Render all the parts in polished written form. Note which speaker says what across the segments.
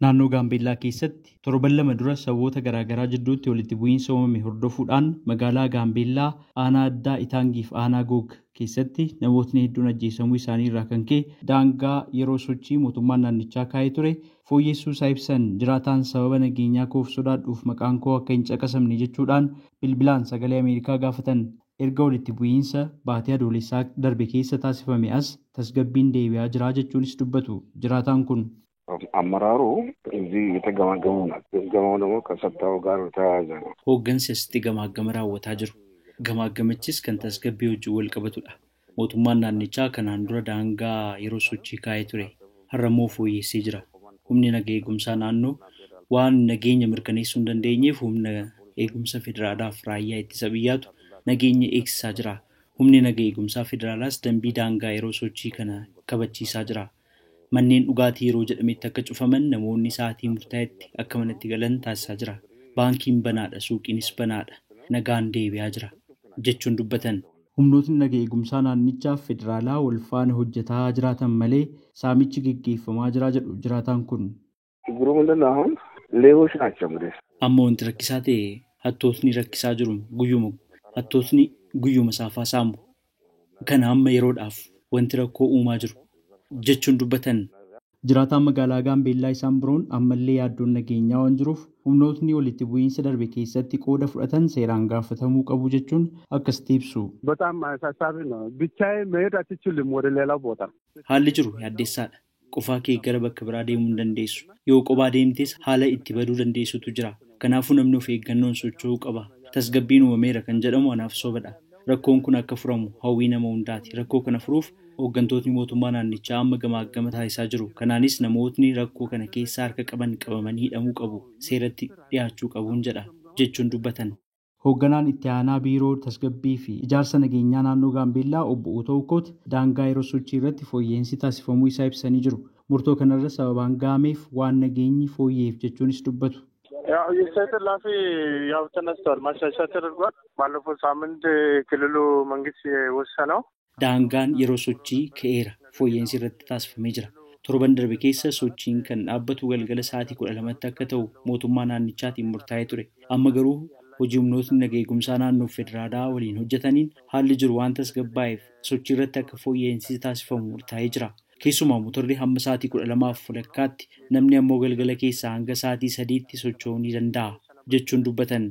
Speaker 1: Naannoo Gaambeellaa keessatti torban 2 dura saboota garaagaraa jidduutti walitti bu'iinsa uumame hordofuudhaan magaalaa Gaambeellaa aanaa addaa Itaangiif aanaa Goog keessatti namootni hedduun ajjeesamuu isaanii irraa kan ka'e daangaa yeroo sochii mootummaan naannichaa kaa'ee ture fooyyessuu isaa ibsan jiraataan sababa nageenyaa koof sodaadhuuf maqaan koo akka hin caqasamne jechuudhaan bilbilaan sagalee Ameerikaa gaafatan. Erga walitti bu'iinsa baatee adoolessaa darbe keessa taasifame as tasgabbiin deebi'aa jira jechuunis dubbatu jiraataan kun.
Speaker 2: አመራሩ እዚህ የተገማገሙ ናት። ግምገማው ደግሞ ከጸጥታው ጋር የተያያዘ ነው።
Speaker 1: Hooggansi asitti gamaagama raawwataa jiru. Gamaagamichis kan tasgabbii wajjin wal qabatudha. Mootummaan naannichaa kanaan dura daangaa yeroo sochii kaa'ee ture. Har'a immoo fooyyessee jira. Humni naga eegumsaa naannoo waan nageenya mirkaneessuu hin dandeenyeef humna eegumsa federaalaaf raayyaa ittisa biyyaatu nageenya eegsisaa jira. Humni naga eegumsaa federaalaas dambii daangaa yeroo sochii kana kabachiisaa jira. Manneen dhugaatii yeroo jedhametti akka cufaman namoonni sa'aatii murtaa'etti akka manatti galan taasisaa jira. Baankiin banaadha, suuqiinis banaadha. Nagaan deebi'aa jira jechuun dubbatan. Humnootni naga eegumsaa naannichaaf federaalaa wal faana hojjetaa jiraatan malee saamichi geggeeffamaa jira jedhu jiraataan kun.
Speaker 2: ችግሩ ምንድን ነው? አሁን ሌቦች ናቸው እንግዲህ
Speaker 1: Amma wanti rakkisaa ta'e hattootni rakkisaa jiru guyyuma hattootni guyyuma saafaa saamu. Kana amma yeroodhaaf wanti rakkoo uumaa jiru jechuun dubbatan. Jiraataan magaalaa Gaambeellaa isaan biroon ammallee yaaddoon nageenyaa waan jiruuf humnootni walitti bu'iinsa darbe keessatti qooda fudhatan seeraan gaafatamuu qabu jechuun akkasitti ibsu.
Speaker 3: በጣም አሳሳቢ ነው። ብቻዬን መሄድ አትችልም ወደ ሌላ ቦታ።
Speaker 1: Haalli jiru yaaddeessaadha. Qofaa kee gara bakka biraa deemuu hin dandeessu. Yoo qophaa deemtes haala itti baduu dandeessutu jira. Kanaafuu namni of eeggannoon socho'uu qaba. Tasgabbiin uumameera kan jedhamu anaaf sobadha. Rakkoon kun akka furamu hawwii nama hundaati. Rakkoo kana furuuf hooggantootni mootummaa naannichaa amma gamaagama taasisaa jiru. Kanaanis namootni rakkoo kana keessa harka qaban qabamanii hidhamuu qabu. Seeratti dhiyaachuu qabuun jedha jechuun dubbatan. Hoogganaan itti aanaa biiroo tasgabbii fi ijaarsa nageenyaa naannoo Gaambeellaa obbo Otoo Ukkoot daangaa yeroo sochii irratti fooyya'insi taasifamuu isaa ibsanii jiru. Murtoo kanarra sababaan gahameef waan nageenyi fooyya'eef jechuunis dubbatu.
Speaker 3: ያው የሰዓት እላፊ ያው ተነስቷል፣ ማሻሻያ ተደርጓል። ባለፈው ሳምንት ክልሉ መንግስት የወሰነው
Speaker 1: Daangaan yeroo sochii ka'eera. Fooyya'insi irratti taasifamee jira. Torban darbe keessa sochiin kan dhaabbatu galgala sa'aatii 12tti akka ta'u mootummaa naannichaatiin murtaa'ee ture. Amma garuu hojii humnootni naga eegumsaa naannoo federaalaa waliin hojjetaniin haalli jiru waan tasgabbaa'eef sochii irratti akka fooyya'insi taasifamu murtaa'ee jira. Keessumaa motorri hamma sa'aatii 12:30tti namni ammoo galgala keessaa hanga sa'aatii 3tti socho'uu ni danda'a jechuun dubbatan.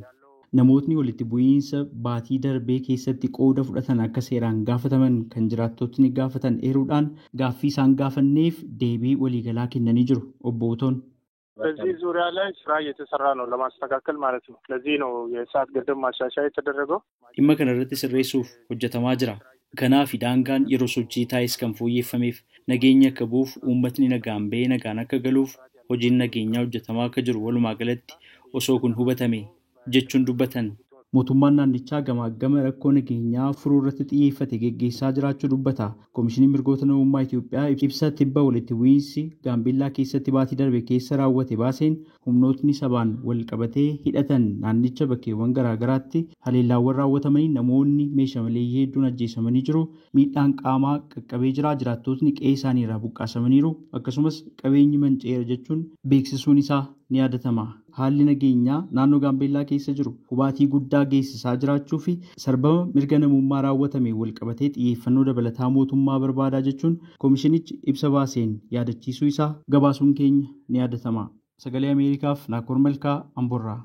Speaker 1: Namootni walitti bu'iinsa baatii darbee keessatti qooda fudhatan akka seeraan gaafataman kan jiraattotni gaafatan eeruudhaan gaaffii isaan gaafanneef deebii waliigalaa kennanii jiru obbo Otoon.
Speaker 3: በዚህ ዙሪያ ላይ ስራ እየተሰራ ነው ለማስተካከል ማለት ነው። ለዚህ ነው የሰዓት ገደብ ማሻሻያ የተደረገው።
Speaker 1: Dhimma kana irratti sirreessuuf hojjetamaa jira. Kanaaf daangaan yeroo sochii taa'es kan fooyyeffameef nageenya akka bu'uuf uummatni nagaan ba'ee nagaan akka galuuf hojiin nageenyaa hojjetamaa akka jiru walumaa galatti osoo kun hubatame jechuun dubbatan. Mootummaan naannichaa gamaagama rakkoo nageenyaa furuu irratti xiyyeeffate geggeessaa jiraachuu dubbata. Koomishiniin mirgoota namummaa Itoophiyaa ibsa tibba walitti bu'iinsi Gaambeellaa keessatti baatii darbe keessa raawwate baaseen humnootni sabaan wal qabatee hidhatan naannicha bakkeewwan garaagaraatti haleellaawwan raawwatamanii namoonni meeshaa maleeyyii hedduun ajjeesamanii jiru. Miidhaan qaamaa qaqqabee jira. Jiraattotni qe'ee isaanii irraa buqqaasamaniiru. Akkasumas qabeenyi manca'eera jechuun beeksisuun isaa ni yaadatama. Haalli nageenyaa naannoo Gaambeellaa keessa jiru hubaatii guddaa geessisaa jiraachuu fi sarbama mirga namummaa raawwatame wal qabatee xiyyeeffannoo dabalataa mootummaa barbaadaa jechuun koomishinichi ibsa baaseen yaadachiisuu isaa gabaasuun keenya ni yaadatama. Sagalee Ameerikaaf Naakoor Malkaa Amborraa.